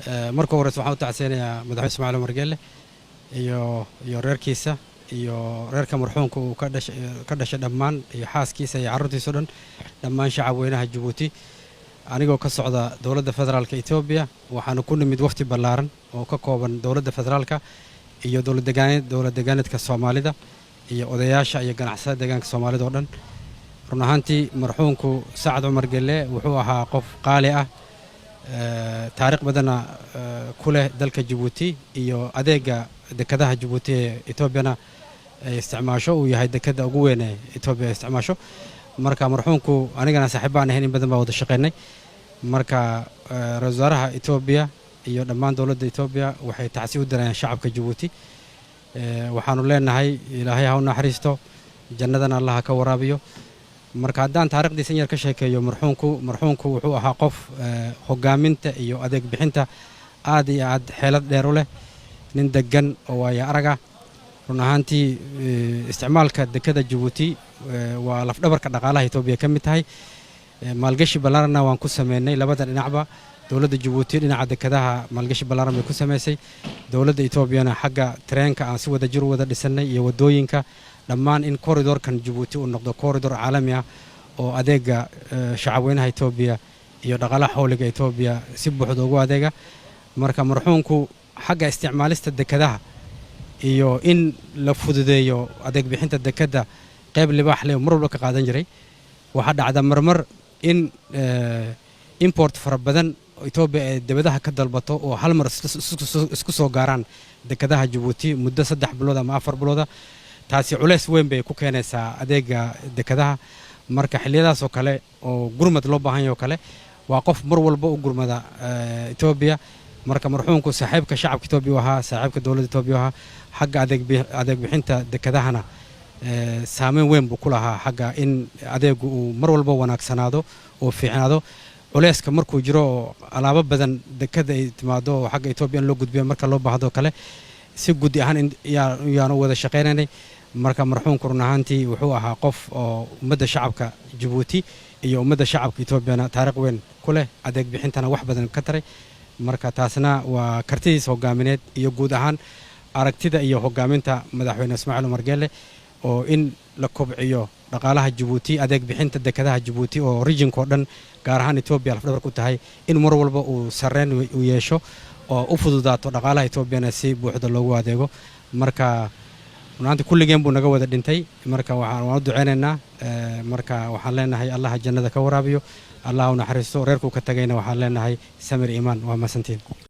Marka horeyse waxaan u tacseynayaa Madaxweyne Ismaaciil Cumar Geelle iyo reerkiisa iyo reerka marxuumka uu ka dhashay dhammaan, iyo xaaskiisa iyo carruurtiisa o dhan, dhammaan shacab weynaha Jabuuti. Anigoo ka socda Dowladda Federaalka Etoobiya, waxaanu ku nimid wafti ballaaran oo ka kooban Dowladda Federaalka iyo dowlad deegaaneedka Soomaalida iyo odayaasha iyo ganacsatada deegaanka Soomaalida oo dhan. Run ahaantii, marxuumku Sacad Cumar Gelle wuxuu ahaa qof qaali ah, taariikh badanna ku leh dalka Jabuuti iyo adeega dekadaha Jabuuti ee Etoobiyana ay isticmaasho, uu yahay dekadda ugu weyn ee Etoobiya ay isticmaasho. Marka marxuumku anigana saaxiib baan ahayn, in badan baa wada shaqaynay. Marka ra-isul wasaaraha Etoobiya iyo dhammaan dowladda Etoobiya waxay tacsi u dirayaan shacabka Jabuuti. Waxaanu leenahay Ilaahay ha u naxariisto, jannadana Allaha ka waraabiyo. Marka haddaan taarikhdiisa in yar ka sheekeeyo, marxuumku wuxuu ahaa qof hogaaminta iyo adeeg bixinta aad iyo aad xeelad dheer u leh, nin degan oo waayo arag ah. Run ahaantii, isticmaalka dekada Jabuuti waa lafdhabarka dhaqaalaha Etoobiya ka mid tahay. Maalgashi ballaaranna waan ku sameynay labada dhinacba. Dowladda Jabuuti dhinaca dekadaha maalgashi ballaaran bay ku samaysay, dowladda Etoobiyana xagga tareenka aan si wada jir u wada dhisanay iyo waddooyinka dhammaan, in corridorkan Jabuuti uu noqdo corridor caalami ah oo adeega shacabweynaha Etoobiya iyo dhaqaalaha xawliga Etoobiya si buuxda ugu adeega. Marka marxuumku xagga isticmaalista dekadaha iyo in la fududeeyo adeeg bixinta dekadda qayb libaax leh mar walba ka qaadan jiray. Waxaa dhacda marmar in import fara badan Etoobiya ay dibadaha ka dalbato oo hal mar isku soo gaaraan dekadaha Jabuuti muddo 3 bilood ama 4 bilooda. Taasi culeys weyn bay ku keenaysaa adeega dekadaha. Marka xilliyadaas oo kale oo gurmad loo baahan yahay oo kale, waa qof mar walba u gurmada Etoobiya. Marka marxuumku saaxiibka shacabka Etoobiya u ahaa, saaxiibka dowladda Etoobiya u ahaa. Xagga adeeg bixinta dekedahana saameyn weyn buu ku lahaa, xagga in adeegu uu mar walba wanaagsanaado oo fiicnaado. Culeyska markuu jiro oo alaabo badan dekada ay timaado oo xagga Etoobiya in loo gudbiyo marka loo baahdo kale, si guddi ahaan yaanu wada shaqaynaynay. Marka marxuumku run ahaantii wuxuu ahaa qof oo ummadda shacabka Jabuuti iyo ummadda shacabka Etoobiyana taariikh weyn ku leh, adeeg bixintana wax badan ka taray. Marka taasna waa kartidiisa hogaamineed iyo guud ahaan aragtida iyo hogaaminta Madaxweyne Ismaaciil Cumar Geelle oo in la kobciyo dhaqaalaha Jabuuti, adeeg bixinta dekadaha Jabuuti oo regionka oo dhan, gaar ahaan Etoobiya, lafdhabar ku tahay, in mar walba uu sarreyn uu yeesho oo u fududaato dhaqaalaha Etoobiyana si buuxda loogu adeego. Marka runaantii kulligeen buu naga wada dhintay. Marka waan u duceynaynaa. Marka waxaan leenahay Allaha jannada ka waraabiyo, Allah u naxariisto. Reerkuu ka tagayna waxaan leenahay samir iimaan. Waa mahadsantiin.